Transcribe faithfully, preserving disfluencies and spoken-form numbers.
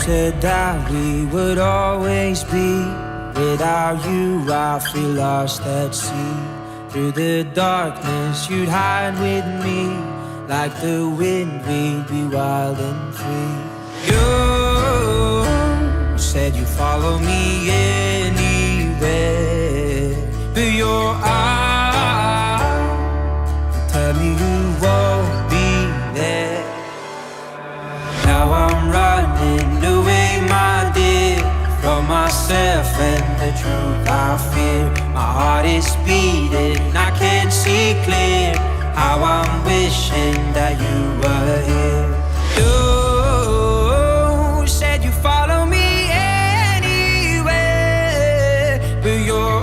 Said that we would always be. Without you, I feel lost at sea. Through the darkness, you'd hide with me. Like the wind, we'd be wild and free. You said you follow me anywhere, but your eyes tell me you won't be there. Now I'm running away, my dear, from myself and the truth I fear. My heart is beating, I can't see clear. How I'm wishing that you were here. You said you follow me anywhere, but your